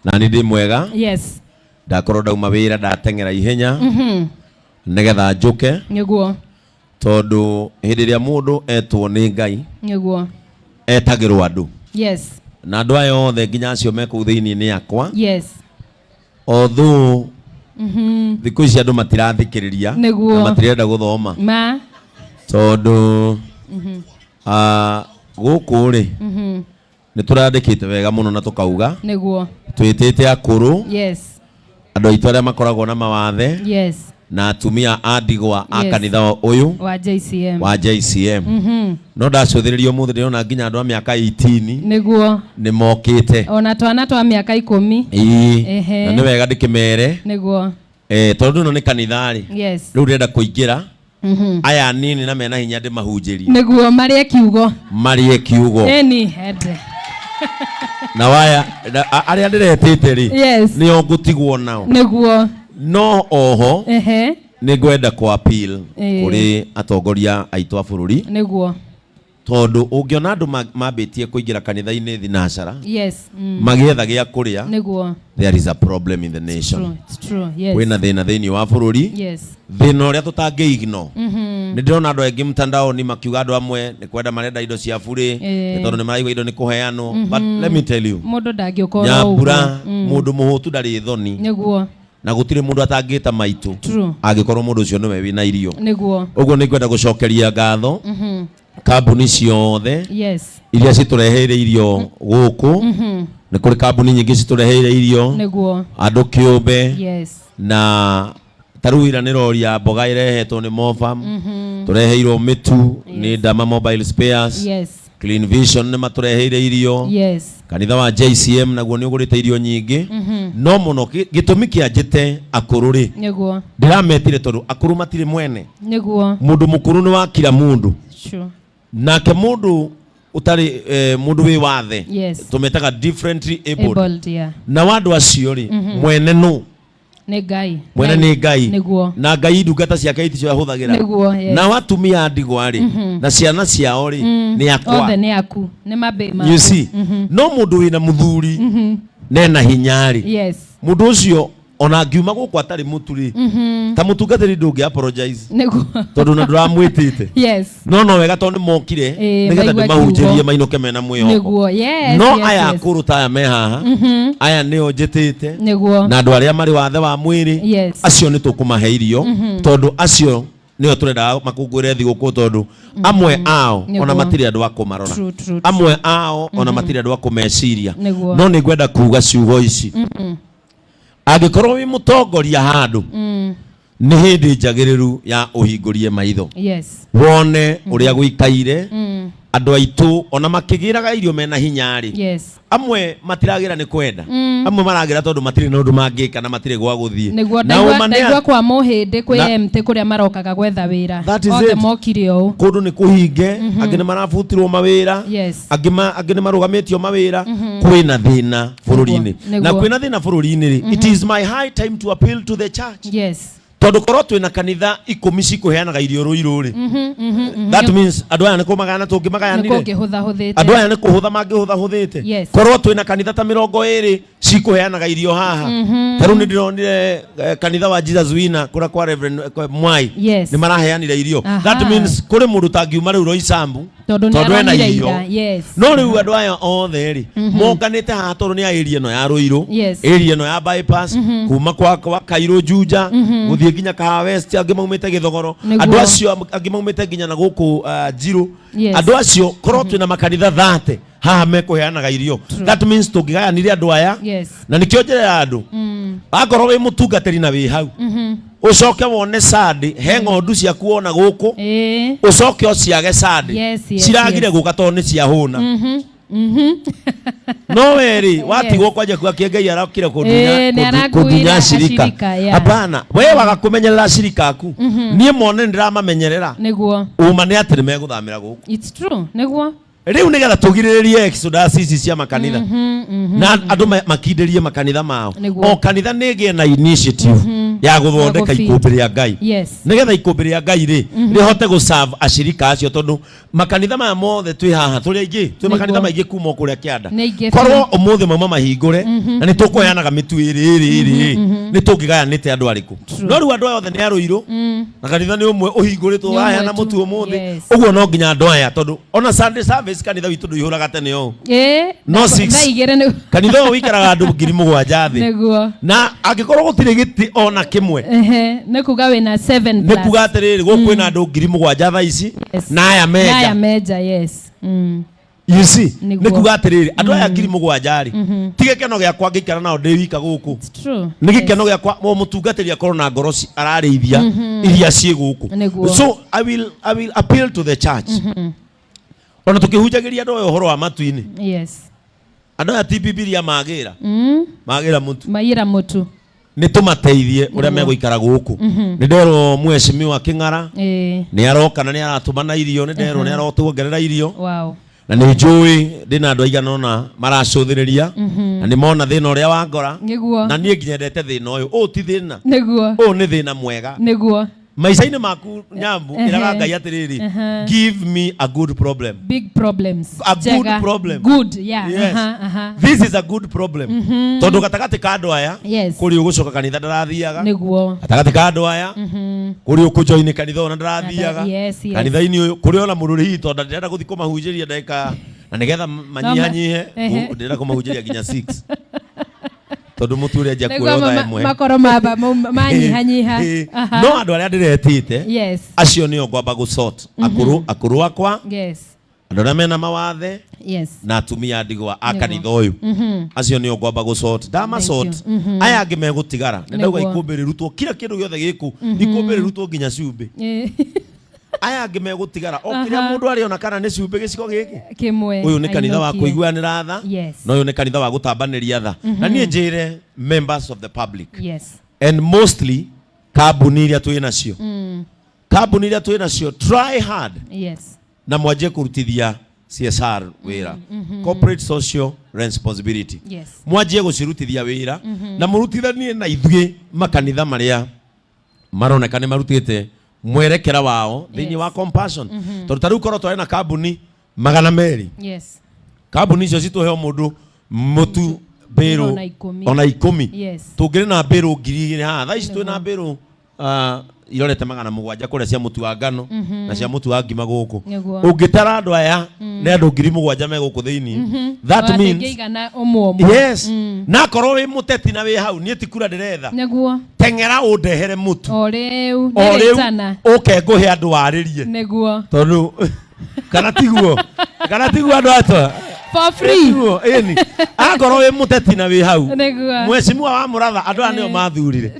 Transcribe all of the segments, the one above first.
Na nĩ ndĩ mwega. Yes. Ndakorwo ndauma wĩra, ndateng'era ihenya nĩgetha njũke, tondũ hĩndĩ ĩrĩa mũndũ etwo nĩ Ngai, etagĩrwo andũ, na andũ aya othe nginya acio me kũu thĩinĩ nĩ akwa. Although thikũ ici andũ matirathikĩrĩria na matirenda gũthoma, Ma. Tondũ gũkũ rĩ, nĩ tũrandĩkĩte wega mũno na tũkauga twĩtĩte akũrũ, andũ aitũ arĩa makoragwo na mawathe, na atumia a ndigwa a kanitha ũyũ wa JCM. Wa JCM. No ndacũthĩrĩria ũmũthĩ, ndĩrona nginya andũ a mĩaka 18 nĩ mokĩte. Ona twana twa mĩaka 10. Ĩĩ. Na nĩ wega ndĩkĩmere, tondũ ĩno nĩ kanitha rĩ, rĩu ndĩrenda kũingĩra aya anini na mena hinya ndĩmahunjĩrie. Nĩguo marĩe kiugo. Marĩe kiugo. Eni hende. Na waya arĩa ndĩretĩte rĩ, nĩo ngũtigwo nao. No oho nĩ ngwenda kũ appeal kũrĩ atongoria aitũ a bũrũri, tondũ ũngĩona andũ mambĩtie kũingĩra kanitha-inĩ thinacara magĩetha gĩa kũrĩa, there is a problem in the nation. True. It's true. Yes. Kwĩna thĩna thĩinĩ wa bũrũri, thĩna ũrĩa tũtangĩ ignore. Nĩ ndĩrona andũ aingĩ mtandaoni makiuga andũ amwe nĩ kwenda marenda indo cia burĩ, nĩ tondũ nĩ maraigua indo nĩ kũheanwo, but let me tell you, Mũndũ ndangĩũka oro Nyambura, ũguo. mũndũ mũhũtu ndarĩ thoni, na gũtirĩ mũndũ atangĩta maitũ angĩkorwo mũndũ ũcio nĩwe wĩna irio. Ũguo nĩ ngwenda gũcokeria ngatho kambuni ciothe iria citũreheire irio gũkũ. Nĩ kũrĩ kambuni nyingĩ citũreheire irio, andũ kĩũmbe, na ta rĩu ira nĩ rori ya mboga ĩrehetwo nĩ Mofam, tũreheirwo mĩtu nĩ Dama Mobile Spares, Clean Vision nĩ matũreheire irio, kanitha wa JCM naguo nĩ ũgũrĩte irio nyingĩ. No mũno gĩtũmi kĩa njĩte akũrũ rĩ, ndĩrametire tondũ akũrũ matirĩ mwene. Mũndũ mũkũrũ nĩ wakira mũndũ, nake mũndũ ũtarĩ mũndũ wĩ wathe, tũmetaga differently abled, Abled, yeah. na wa andũ acio rĩ, mwene nũ? Nĩ Ngai. Mwene nĩ Ngai. Na Ngai ndungata ciake iticio ahũthagĩra. Nao atumia a ndigwa rĩ, na ciana ciao rĩ, nĩ akwa. Othe nĩ aku. Nĩ mambĩ maku. You see, no mũndũ wĩna mũthuri nena hinya rĩ, mũndũ ũcio ona angiuma gũkũ atarĩ mũtu rĩ, ta mũtungatĩri ndũngĩ apologize, tondũ na ndũramwĩtĩte. No no wega tondũ nĩ mokire, nĩgetha maigua ndĩmahunjĩrie kiugo. mainũke mena mwĩhoko. No aya akũrũ ta aya me haha, aya nĩo njĩtĩte, na andũ arĩa marĩ wathe wa mwĩrĩ, acio nĩ tũkũmahe irio, tondũ acio nĩo tũrendaga makũngũĩre thigũkũ, tondũ amwe ao ona matirĩ andũ a kũmarora, True, true, true. amwe ao ona matirĩ andũ a kũmeciria. No nĩ ngwenda kuga ciugo ici: angĩkorwo wĩ mũtongoria handũ, nĩ hĩndĩ njagĩrĩru ya ũhingũrie maitho, wone ũrĩa gũikaire. Andũ aitũ ona makĩgĩraga irio mena hinya rĩ, amwe matiragĩra nĩ kwenda, amwe maragĩra tondũ matirĩ na ũndũ mangĩka na matirĩ gwa gũthiĩ. Na Ndaigua ũma nĩ ndaigua kwa mũhĩndĩ kwĩ MT kũrĩa marokaga gwetha wĩra. That is Othe it. mokire ũũ. Kũndũ nĩ kũhinge, angĩ nĩ marabutirwo mawĩra, angĩ nĩ marũgamĩtio mawĩra. Kwĩna thĩna bũrũri-inĩ. Na kwĩna thĩna bũrũri-inĩ rĩ, it is my high time to appeal to the church, tondũ korwo twĩna kanitha 10 cikũheanaga irio Rũirũ rĩ, that means andũ aya nĩ kũmagayana Nĩ tũngĩmagayanire. kũngĩhũthahũthĩte. Andũ aya nĩ kũhũtha mangĩhũthahũthĩte. Korwo twĩna kanitha ta 20 cikũheanaga irio haha, ta rĩu nĩ ndĩronire kanitha wa Jesus Winner kũrĩa kwa Reverend kwa Mwai, nĩ maraheanire irio. That means kũrĩ mũndũ tangiuma rĩu Roysambu Tondũ nĩ tondũ ena aronire irio. ira. No rĩu andũ aya othe rĩ, monganĩte haha tondũ nĩ a area ĩno ya Rũirũ, area ĩno ya bypass, kuma kwa Kairũ, Juja, gũthiĩ nginya Kahawa West, angĩ maumĩte Gĩthogoro, andũ acio angĩ maumĩte nginya na gũkũ Njirũ. Andũ acio korwo twĩna makanitha 30 haha mekũheanaga irio, that means tũngĩgayanire andũ aya. Na nĩkĩo njĩra ya andũ, akorwo wĩ mũtungatĩri na wĩ hau, ũcoke wone Sunday he ng'ondu ciaku wona gũkũ, ũcoke ũciage Sunday, ciragire gũka tondũ nĩ ciahũna. No we rĩ, watigwo kwanja kuga kĩ Ngai arakire Ĩĩ, nĩ arakuira kũndunya acirika. acirika, yeah. Hapana, we waga kũmenyerera acirika aku, niĩ mone nĩ ndĩramamenyerera. Ũma nĩ atĩ nĩ megũthamĩra gũkũ. It's true. Rĩu nĩgetha tũgirĩrĩrie exodus ici cia makanitha na andũ makindĩrie makanitha mao, o kanitha nĩ ĩgĩe na initiative. Ya gũthondeka Ya gũ-feed. ikũmbĩ rĩa Ngai. Nĩgetha ikũmbĩ rĩa Ngai rĩ rĩhote gũ-serve acirika acio, tondũ makanitha maya mothe twĩ haha tũrĩ aingĩ, twĩ makanitha maingĩ kuma o kũrĩa kĩanda. Nĩ aingĩ. Korwo ũmũthĩ mauma mahingũre na nĩ tũkũheanaga mĩtu ĩrĩ ĩrĩ ĩrĩ, nĩ tũngĩgayanĩte andũ arĩkũ? No rĩu andũ aya othe nĩ arũirũ na kanitha nĩ ũmwe ũhingũrĩtwo. Nĩ ũmwe Waheana tu. mũtu ũmũthĩ, ũguo no nginya andũ aya, tondũ ona Sunday service kanitha witũ ndũihũraga tene ũũ. No six. Thaa 2 nĩ Kanitha ũyũ wĩikaraga andũ 7,000 thĩ. Na angĩkorwo gũtirĩ gĩtĩ ona kĩmwe, Nĩ kuga wĩna 7 nĩ plus. kuga atĩrĩrĩ, gũkũ kwĩna andũ 7,000 thaa ici na aya Na aya menja. menja, yes. You see, nĩ kuga atĩrĩrĩ, andũ aya 7,000 rĩ, ti gĩkeno gĩakwa ngĩikara nao ndĩ wika gũkũ. It's true. Nĩ gĩkeno gĩakwa o mũtungatĩri akorwo na ngoro ararĩithia iria ciĩ gũkũ. So I will appeal to the church, ona tũkĩhunjagĩria andũ aya ũhoro wa matu-inĩ, andũ aya ti Bibilia magĩra, magĩra mũtu. Maira mũtu. Nĩ tũmateithie ũrĩa megũikara gũkũ. Nĩ nderwo mheshimiwa Kĩng'ara nĩ aroka na nĩ aratũmana irio, nĩ nderwo nĩ arotũongerera irio. Na nĩ njũĩ ndĩna andũ aigana ũna maracũthĩrĩria na nĩ mona thĩna ũrĩa wangora. Na niĩ nginya ndete thĩna ũyũ, ũyũ ti thĩna, ũyũ nĩ thĩna mwega. Maica-inĩ maku, Nyambu, ĩraga Ngai atĩrĩrĩ, "Give me a good problem." Big problems. A good Njega. problem. Good, yeah. Yes. Aha. This is a good problem, tondũ gatagatĩ ka andũ aya kũrĩ ũgũcoka kanitha ndarathiaga, gatagatĩ ka andũ aya kũrĩ ũkũjoini kanitha ona ndarathiaga, kanitha-inĩ ũyũ kũrĩ ona mũndũ hihi tondũ ndĩrenda gũthiĩ kũmahunjĩria ndagĩka na nĩgetha manyihanyihe. Ndĩrenda kũmahunjĩria nginya 6, tondũ mũtu ũrĩa nja kuoya thaa 1 Makorwo mamba manyihanyiha. No andũ arĩa ndĩretĩte, acio nĩo ngwamba gũsort, akũrũ, akũrũ akwa, andũ arĩa mena mawathe na atumia a ndigwa a kanitha ũyũ, acio nĩo ngwamba gũsort. Ndamasort, aya angĩ megũtigara. Nĩ ndauga ikũmbĩ rĩrutwo kila kĩndũ gĩothe gĩkũ, ikũmbĩ rĩrutwo nginya cumbĩ. Aya angĩ megũtigara o kĩrĩa mũndũ arĩona, kana nĩ cumbĩ gĩcigo gĩkĩ. Kĩmwe. Ũyũ nĩ kanitha wa Ainũkie. kũiguanĩra tha, na ũyũ nĩ kanitha wa gũtambanĩria tha. Na niĩ njĩre members of the public and mostly kambuni iria twĩ nacio, kambuni iria twĩ nacio, try hard na mwanjie kũrutithia CSR wĩra, corporate social responsibility. Mwanjie gũcirutithia wĩra na mũrutithanie na ithuĩ makanitha marĩa maroneka nĩ marutĩte mwerekera wao thĩinĩ wa compassion, tondũ ta rĩu korwo twarĩ na kambuni 200, kambuni icio citũhe o mũndũ mũtu mbĩrũ ona 10. Ona 10, tũngĩrĩ na mbĩrũ 2,000 haha. Thaa ici twĩ na mbĩrũ irorete 700 kũrĩa cia mũtu wa ngano na cia mũtu wa ngima gũkũ. Ũngĩtara andũ aya nĩ andũ 7,000 me gũkũ thĩinĩ. That means Matingĩigana ũmwe ũmwe. Yes, na korwo wĩ mũteti na wĩ hau, niĩ ti kura ndĩretha, teng'era ũndehere mũtu. O rĩu. O rĩu. Nĩrĩtana. Ũke ngũhe andũ warĩrie. Tondũ kana tiguo andũ atwa? For free. Tiguo, ĩni akorwo wĩ mũteti na wĩ hau, mheshimiwa wa Mũratha, andũ aya nĩo mathurire.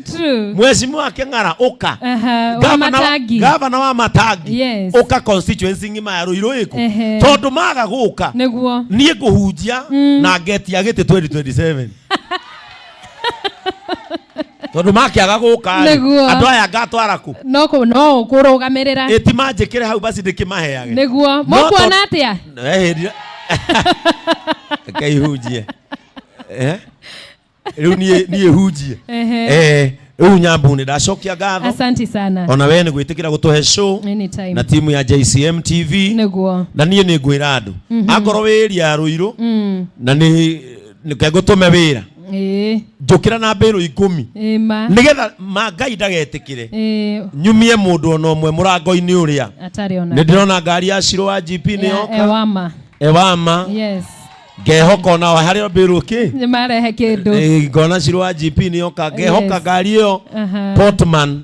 Mheshimiwa Kĩng'ara, ũka. Aha, wa Gavana Matangi. Gavana wa Matangi, ũka constituency ng'ima ya Rũirũ ĩkũ, tondũ maga gũka, niĩ ngũhunjia na ngetia gĩtĩ 2027, tondũ makĩaga gũka rĩ, andũ aya ngatwara kũ? No kũrũgamĩrĩra. Ĩti manjĩkĩre hau basi ndĩkĩmaheage. Nĩguo. Mũkuona atĩa? Ehĩrire, reke ihunjie. Eh? Rĩu niĩ hunjie. Rĩu Nyambu, nĩ ndacokia ngatho. Asante sana. Ona we nĩ gwĩtĩkĩra gũtũhe show Anytime. na timu ya JCM TV. Na niĩ nĩ ngwĩra andũ, akorwo wĩ area ya Rũirũ na nĩ nĩke ngũtũme wĩra, njũkĩra na mbĩrũ 10, Ĩma. nĩgetha ma Ngai ndagetĩkĩre nyumie mũndũ ona ũmwe mũrango-inĩ ũrĩa. Atarĩ ona. Nĩ ndĩrona ngari ya Shiro wa GP nĩ yoka. Ewama. Ewama. Ngehoka ona harĩ mbĩrũ kĩ. Nĩ marehe kĩndũ. Ngona Shiro wa GP nĩ yoka, ngehoka ngari ĩyo Portman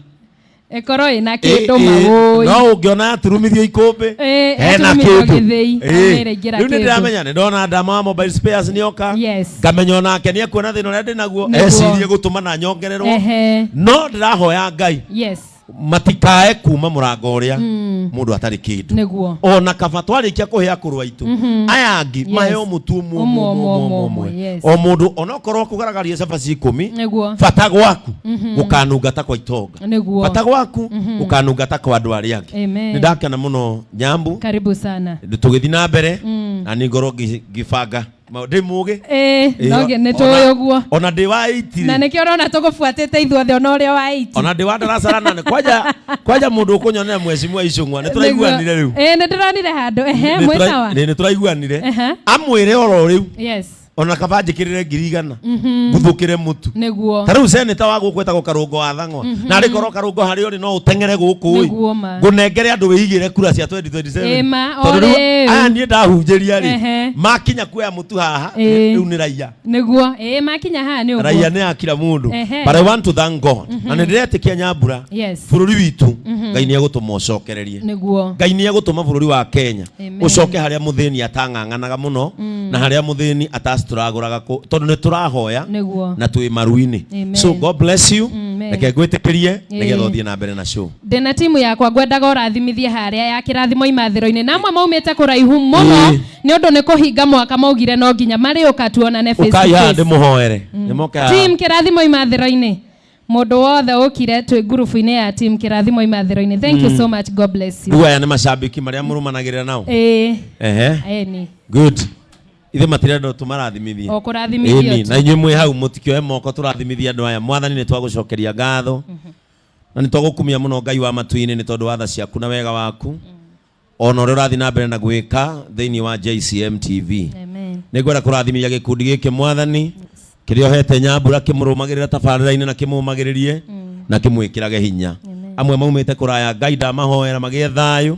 Ĩkorwo ĩna kĩndũ mawũi. No ũngĩona yaturumithio ikũmbĩ, hena yaturumithio kĩndũ. gĩthĩi, nĩĩraingĩra Rĩu nĩ kĩndũ. ndĩramenya nĩ ndona ndama wa mobile spares nĩ oka. Ngamenya onake nĩ ekuona thĩna ũrĩa ndĩnaguo, ecirie gũtũma na nyongererwo. No ndĩrahoya Ngai matikae kuma mũrango ũrĩa mũndũ atarĩ kĩndũ. Ona kaba twarĩkia kũhe akũrũ aitũ aya angĩ, maheo mũtu ũmwe ũmwe, ũmwe ũmwe, ũmwe ũmwe, ũmwe, o mũndũ, onokorwo kũgaragaria cabaci 10, bata gwaku gũkanunga ta kwa itonga, bata gwaku gũkanunga ta kwa andũ arĩa angĩ. Amen. Nĩ ndakena mũno, Nyambu. Karibu sana. Tũgĩthiĩ na mbere na nĩ ngorwo ngĩbanga. Ndĩ mũgĩ. Ĩĩ, no nĩ tũĩ ũguo. Ona ndĩ wa 80. Na nĩkĩo ũrona tũgũbuatĩte ithuothe, ona ũrĩa wa 80. Ona ndĩ wa ndaraca rana nĩ kwanja mũndũ ũkũnyonera mwecimu Icũng'wa, nĩ tũraiguanire rĩu. Ĩĩ, nĩ ndĩronire handũ. Ehe, mwĩ sawa. Nĩ tũraiguanire. Amwĩre oro rĩu. Ona kaba njĩkĩrĩre 100,000 nguthũkĩre mũtu. Ta rĩu seneta wa gũkũ etagwo Karũngo wa Thang'wa, na arĩ korwo Karũngo harĩa ũrĩ no ũteng'ere gũkũ ĩ, Nĩguo ma. ngũnengere andũ wĩigĩre kura cia 2027. Ĩ ma, o Tondũ rĩu rĩu. aya niĩ ndahunjĩria rĩ, makinya kuoya mũtu haha, rĩu nĩ raia. Nĩguo, ĩĩ, makinya haha nĩ ũguo. Raia nĩ a kila mũndũ. But I want to thank God, na nĩ ndĩretĩkia, Nyambura, bũrũri witũ Ngai nĩ egũtũma ũcokererie. Ngai nĩ egũtũma bũrũri wa Kenya Amen. ũcoke harĩa mũthĩni atang'ang'anaga mũno na harĩa mũthĩni atacitũragũraga tondũ nĩ tũrahoya na twĩ maru-inĩ. So God bless you. Amen. Reke ngwĩtĩkĩrie nĩgetha ũthiĩ na mbere na show. Ndĩna timu yakwa, ngwendaga ũrathimithie harĩa ya Kĩrathimo Imathĩro-inĩ, na amwe maumĩte kũraihu mũno nĩ ũndũ nĩ kũhinga mwaka, maugire no nginya marĩũka tuonane face to Ũkai haha face. ndĩmũhoere, nĩmoke haha. Team Kĩrathimo Imathĩro-inĩ, mũndũ wothe ũkire twĩ ngurubu-inĩ ya Team Kĩrathimo Imathĩro-inĩ, thank you so much, God bless you. Rĩu aya nĩ macambĩki marĩa mũrũmanagĩrĩra nao. Ĩĩ. Ehe. Ĩni. Good, ithe matirenda tũmarathimithie. O kũrathimithio Ĩni, tu. Na inyuĩ mwĩ hau mũtikĩoe moko tũrathimithie andũ aya. Mwathani, nĩ twagũcokeria ngatho na nĩ twagũkumia mũno, Ngai wa matu-inĩ, nĩ tondũ wa tha ciaku na wega waku, ona ũrĩa ũrathiĩ na mbere na gwĩka thĩinĩ wa JCM TV. Amen. Nĩ ngwenda kũrathimithia gĩkundi gĩkĩ, Mwathani, kĩrĩa ũhete Nyambura, kĩmũrũmagĩrĩra tabarĩra-inĩ na kĩmũmagĩrĩrie na kĩmwĩkĩrage hinya. Amwe maumĩte kũraya, Ngai, ndamahoera magĩe thayũ,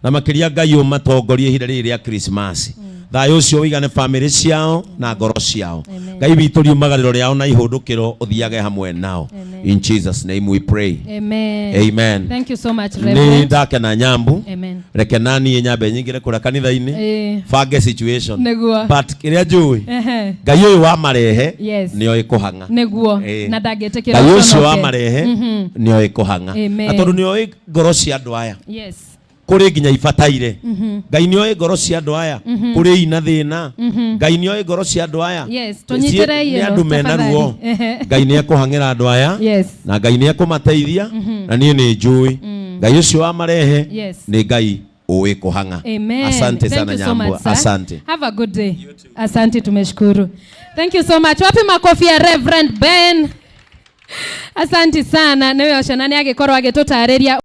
na makĩria, Ngai, ũmatongorie ihinda rĩrĩ rĩa Krismasi, thayũ ũcio ũigane bamĩrĩ ciao na ngoro ciao. Ngai witũ, riumagarĩro rĩao na ihũndũkĩro ũthiage hamwe nao. In Jesus' name we pray. Amen. Amen. Thank you so much, Nĩ Reverend. ndakena, Nyambu. Amen. Reke naniĩ nyambe nyingĩre kũrĩa kanitha-inĩ, bange situation. But kĩrĩa njũĩ, Ngai ũyũ wa marehe nĩoĩ kũhang'a. Na ndangĩtĩkĩra Ngai ũcio wa ũconoke. marehe nĩoĩ kũhang'a. Na tondũ nĩoĩ ngoro cia andũ aya, kũrĩ nginya ibataire. Ngai nĩoĩ ngoro cia andũ aya, kũrĩ ina thĩna. Ngai nĩoĩ ngoro cia andũ aya. Tũnyitĩrei nĩ ĩno, andũ mena tafadhali. ruo. Ngai nĩ ekũhang'ĩra andũ aya na Ngai nĩ ekũmateithia, na niĩ nĩ njũĩ Ngai ũcio wa marehe nĩ Ngai ũĩ kũhang'a. Amen. Asante Thank sana, you so Nyambua. much, sir. Asante. Have a good day. Asante, tumeshukuru. Thank you so much. Wapi makofi ya Reverend Ben? Asante sana. Nĩwe ũcio na nĩ agĩkorwo agĩtũtarĩria.